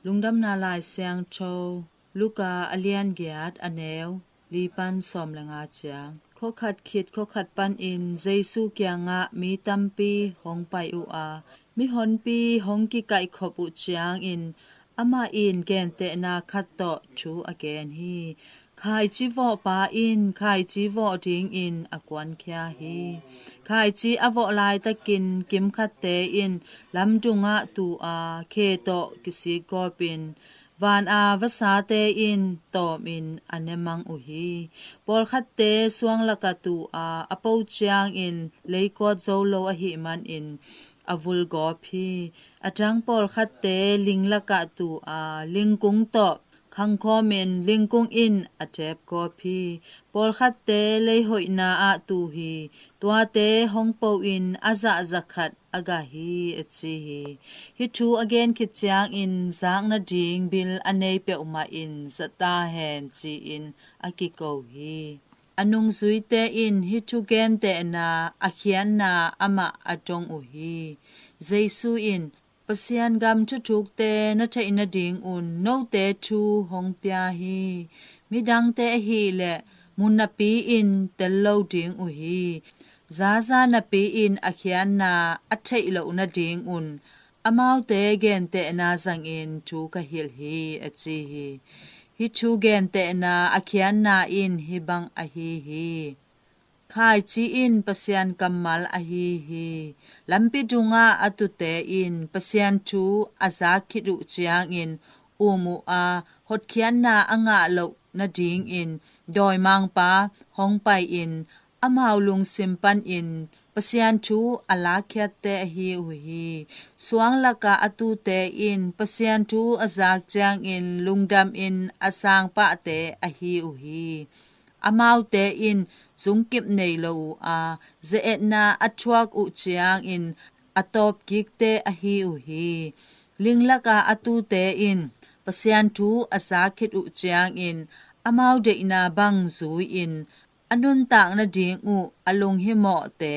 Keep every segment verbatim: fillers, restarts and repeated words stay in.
Lungdamna Lai Siangtho Luka a lian giat, a neu li pan sawm le nga ciang. Khuakhat khit khuakhat panin Jesu kiangah mi tampi hong pai uh a, mihonpi hong kikaihkhop uh ciangin amah in gentehna khat tawh thu a gen hi. Khaici vawhpa in khaici vawh dingin a kuankhia hi. Khaici a vawh laitakin kimkhatte in lamdungah tu a, khe tawh kisikgawpin van a vasate in tawmin a ne mang uh hi. Pawlkhatte suang lakah tu a, a po ciangin leikawt zo lo ahih manin a vulgawp hi. A dang pawlkhatte ling lakah tu a, lingkung tawh khangkhawmin lingkung in a depgawp hi. Pawlkhatte lei hoihna ah tu hi. Tuate hong po-in a zah za khat a gah hi, a ci hi. Hih thu a gen khit ciangin zak nading bil a nei peuhmah in za ta hen, ci-in a kiko hi. A nungzuite in hih thu gentehna a khiatna amah a dong uh hi. Jesu in, Pasian gam thuthukte na theih nadingun note thu hong pia hi. Midangte ahih leh mu napi-in tel lo ding uh hi. Zaza napi-in a khiatna a theih loh nadingun amaute gentehna zangin thu ka hilh hi, a ci hi. Hih thu gentehna a khiatna in hih bang ahi hi. Khaici in Pasian kammal ahi hi. Lampi dungah a tute in Pasian thu a zak khit uh ciangin um uh a, hotkhiatna a ngah loh nadingin dawimangpa hong pai-in amau lungsim panin Pasian thu a lakkhiatte ahi uh hi. Suang lakah a tute in Pasian thu a zak ciangin lungdamin a sang pahte ahi uh hi. Amaute in zungkip nei lo uh a, ze-etna a thuak uh ciangin a tawpkikte ahi uh hi. Ling lakah a tute in Pasian thu a zak khit uh ciangin amau deihna bang zui-in a nuntak nading uh a lunghimawhte,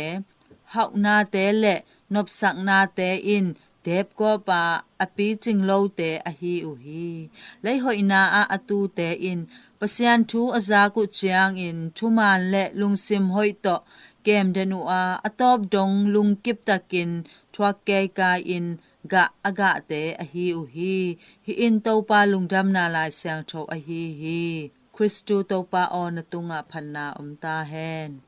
hauhnate le nopsaknate in depgawp a, a picing lote ahi uh hi. Leihoihna ah a tute in Pasian thu a zak uh ciangin thuman le lungsim hoih tawh kemden uh a, a tawp dong lungkiptakin thuak kaikai-in gah a gahte ahi uh hi. Hih in Topa Lungdamna Lai Siangtho ahi hi. Khristu Topa aw, na tungah phatna om ta hen.